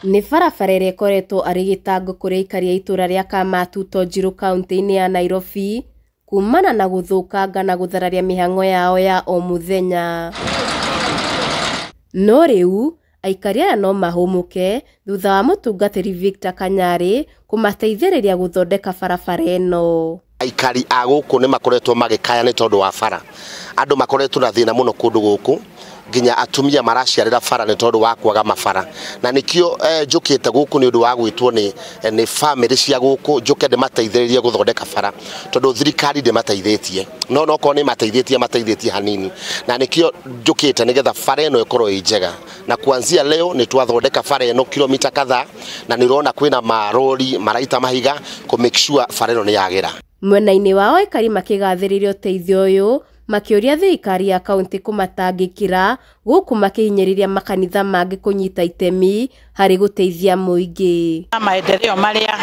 Nĩ barabara ĩrĩa ĩkoretwo arĩ gĩtango kũrĩ aikari a itũra rĩa Kamatuto Njirũ kaunti-inĩ ya Nairobi kumana na gũthũkanga na gũthararia mĩhang'o yao ya o mũthenya. No rĩu aikari aya no mahũmũke thutha wa mũtungatĩri Victor Kanyari kũmateithĩrĩria gũthondeka barabara ĩno. Aikari a gũkũ nĩ makoretwo magĩkaya nĩ tondũ wa bara. Andũ makoretwo na thĩna mũno kũndũ gũkũ, nginya atumia maraciarĩra bara nĩ tondũ wa kwaga mabara. Na nĩkĩo njũkĩte gũkũ nĩ ũndũ wa gwĩtwo nĩ famĩlĩ cia gũkũ njũke ndĩmateithĩrĩrie gũthondeka bara, tondũ thirikari ndĩmateithĩtie. No okorwo nĩ mateithĩtie, mateithĩtie hanini. Na nĩkĩo njũkĩte nĩgetha bara ĩno ĩkorwo ĩ njega. Na kuanzia leo nĩ twathondeka bara ĩno kilomita kadhaa, na nĩ ũrona kwĩna marori maraita mahiga kũ make sure bara ĩno nĩ yagĩra. Mwena-inĩ wao aikari makĩgathĩrĩria ũteithio ũyũ, makĩũria thirikari ya kaunti kũmatangĩkĩra gũkũ makĩhinyĩrĩria makanitha mangĩ kũnyita itemi harĩ gũteithia mũingĩ. Maendeleo marĩa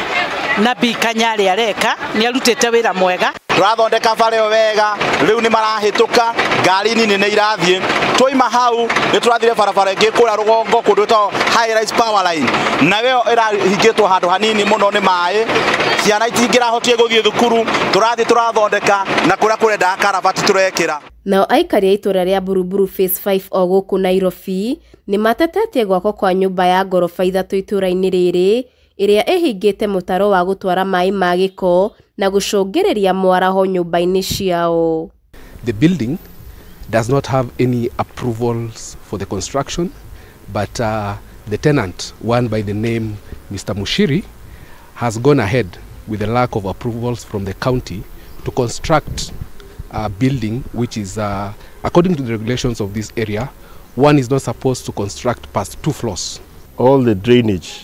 Nabii Kanyari areka nĩ arutĩte wĩra mwega. Tũrathondeka bara ĩyo wega, rĩu nĩ marahĩtũka, ngari nini nĩ irathiĩ. Twaima hau nĩ tũrathire barabara ĩngĩ kũrĩa rũgongo kũndũ gwĩtagwo High Rise Power Line, nayo ĩyo ĩrahingĩtwo handũ hanini mũno nĩ maĩ, ciana itingĩrahotire gũthiĩ thukuru. Tũrathiĩ tũrathondeka na kũrĩa kũrendaga karabati tũrekĩra. Nao aikari a itũra rĩa Buruburu Phase 5 o gũkũ Nairobi nĩ matetetie gwakwo kwa nyũmba ya ngoroba ithatũ itũra-inĩ rĩrĩ ĩrĩa ĩhingĩte mũtaro wa gũtwara maĩ ma gĩko na gũcũngĩrĩria mwaraho nyũmba-inĩ ciao. The building does not have any approvals for the construction, but the tenant, one by the name Mr. Mushiri, has gone ahead with the lack of approvals from the county to construct a building which is, according to the regulations of this area, one is not supposed to construct past 2 floors. All the drainage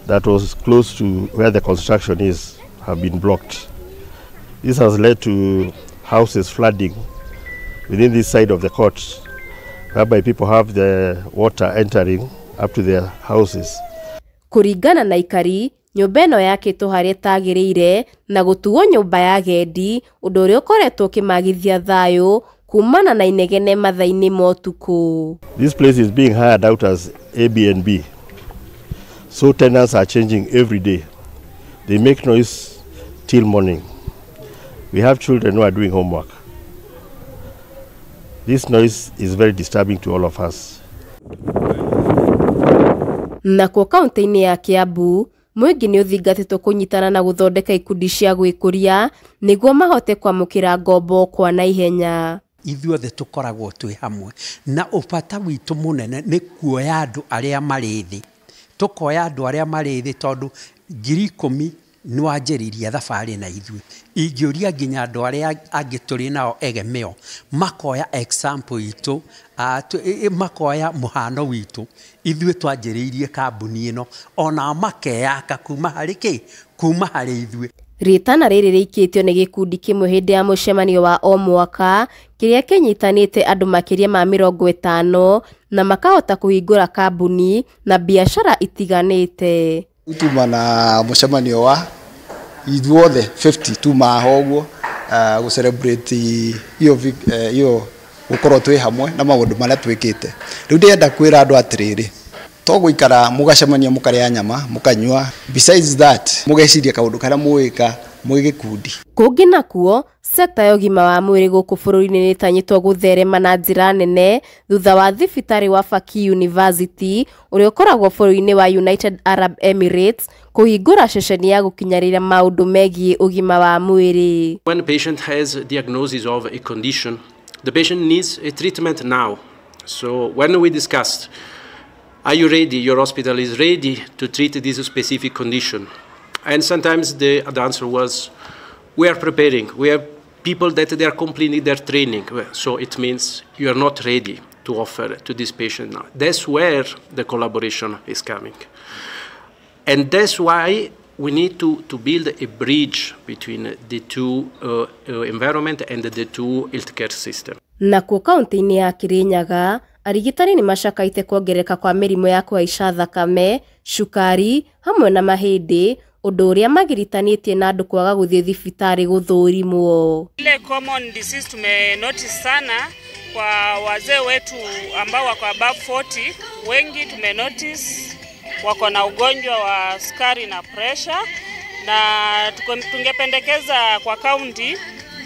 that was close to where the construction is have been blocked. This has led to houses flooding within this side of the court, whereby people have the water entering up to their houses. Kũringana na aikari, nyũmba ĩno yakĩtwo harĩa ĩtagĩrĩire na gũtuo nyũmba ya agendi, ũndũ ũrĩa ũkoretwo ũkĩmagithia thayũ kumana na inegene mathaa-inĩ ma ũtukũ. This place is being hired out as Airbnb. So tenants are changing every day. They make noise till morning. We have children who are doing homework. This noise is very disturbing to all of us. Nakuo kaunti-inĩ ya Kiambu, mũingĩ nĩ ũthingatĩtwo kũnyitana na gũthondeka ikundi cia gwĩkũria nĩguo mahote kwamũkĩra ngombo kwa naihenya. Ithuothe tũkoragwo twĩ hamwe na ũbata witũ mũnene nĩ kuoya andũ arĩa marĩ thĩ, tũkoya andũ arĩa marĩ thĩ tondũ 10,000 nĩ wanjĩrĩria thabarĩ na ithuĩ. Ingĩũria nginya andũ arĩa angĩ tũrĩ nao egemeo makoya example itũ, makoya mũhano witũ. Ithuĩ twanjĩrĩirie kambuni ĩno ona makeyaka kuma harĩ kĩ, kuma harĩ ithuĩ. Rĩtana rĩrĩ rĩikĩtio nĩ gĩkundi kĩmwe hĩndĩ ya mũcemanio wa o mwaka kĩrĩa kĩnyitanĩte andũ makĩria ma 50 na makahota kũhingũra kambuni na biacara itiganĩte. Tuma na mũcemanio wa ithuothe 50 tuma ho ũguo gũ celebrate iyo gũkorwo twĩ hamwe na maũndũ marĩa twĩkĩte. Rĩu ndĩrenda kwĩra andũ atĩrĩrĩ, to gũikara mũgacemania mũkarĩa nyama mũkanyua, besides that mũgeciria kaũndũ karĩa mũgĩka mwĩ gĩkundi. Kũngĩ nakuo, sekta ya ũgima wa mwĩrĩ gũkũ bũrũri-inĩ nĩ ĩtanyĩtwo gũtherema na njĩra nene thutha wa thibitarĩ wa Fakeeh University ũrĩa ũkoragwo bũrũri-inĩ wa United Arab Emirates kũhingũra ceceni ya gũkinyanĩria maũndũ megiĩ ũgima wa mwĩrĩ. When a patient has a diagnosis of a condition, the patient needs a treatment now. So when we discussed, are you ready, your hospital is ready to treat this specific condition? And sometimes the answer was, we are preparing, we have people that they are completing their training, so it means you are not ready to offer to this patient now. That's where the collaboration is coming. And that's why we need to build a bridge between the two environment and the two healthcare system. Nakuo kaunti-inĩ ya Kirinyaga, arigitani nĩ macakaite kuongerereka kwa mĩrimũ ya kũhaica thakame, cukari hamwe na mahĩndĩ, ũndũ ũrĩa magiritanĩtie na andũ kwaga gũthiĩ thibitarĩ gũthũrimwo. Ile common disease tume notice sana kwa wazee wetu ambao wako above 40 Wengi tumenotice wako na ugonjwa wa sukari na pressure, na tungependekeza kwa kaunti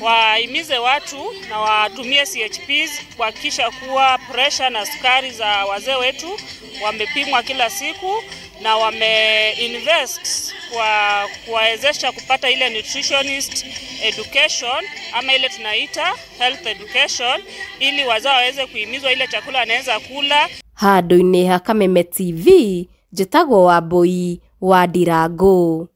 wahimize watu na watumie CHPs kuhakikisha kuwa pressure na sukari za wazee wetu wamepimwa kila siku na wameinvest kwa kuwawezesha kupata ile nutritionist education ama ile tunaita health education, ili wazee waweze kuhimizwa ile chakula wanaweza kula. Handũ-inĩ ha Kameme TV, njĩtagwo Wambui wa Ndirango.